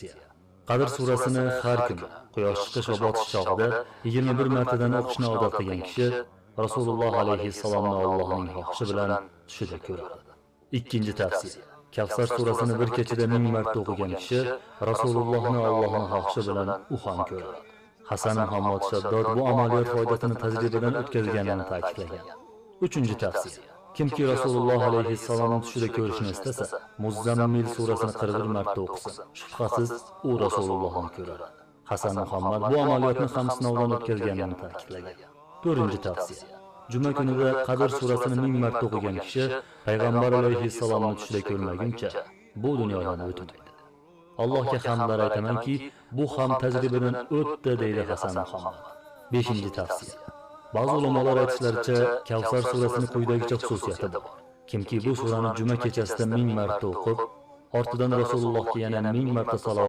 Tavsiya. Qadr surasini har kuni quyosh chiqish va botish chog'ida 21 martadan o'qishni odat qilgan kishi Rasululloh alayhissalomni Allohning xohishi bilan tushida ko'radi. Ikkinchi tavsiya. Kavsar surasini bir kechada 1000 marta o'qigan kishi Rasulullohni Allohning xohishi bilan u ham ko'radi. Hasan Muhammad Shaddod bu amaliyot foydasini tajribadan o'tkazganini ta'kidlagan. Uchinchi tavsiya. Kimki Rasululloh alayhissalomni tushida ko'rishni istasa, Muzzammil surasini 41 marta o'qisin. Shubhasiz u Rasulullohni ko'radi. Hasan Muhammad bu amaliyotni ham sinovdan o'tkazganini ta'kidlagan. To'rtinchi tavsiya. Juma kunida Qadr surasini 1000 marta o'qigan kishi payg'ambar alayhissalomni tushida ko'rmaguncha bu dunyodan o'tmaydi. Allohga hamdlar aytamanki, bu ham tajribadan o'tdi, deydi Hasan Muhammad. 5. Tavsiya. Ba'zi ulamolar aytishlaricha, Kavsar surasini quyidagicha xususiyati bor. Kimki bu surani juma kechasida 1000 marta o'qib, ortidan Rasulullohga yana 1000 marta salovat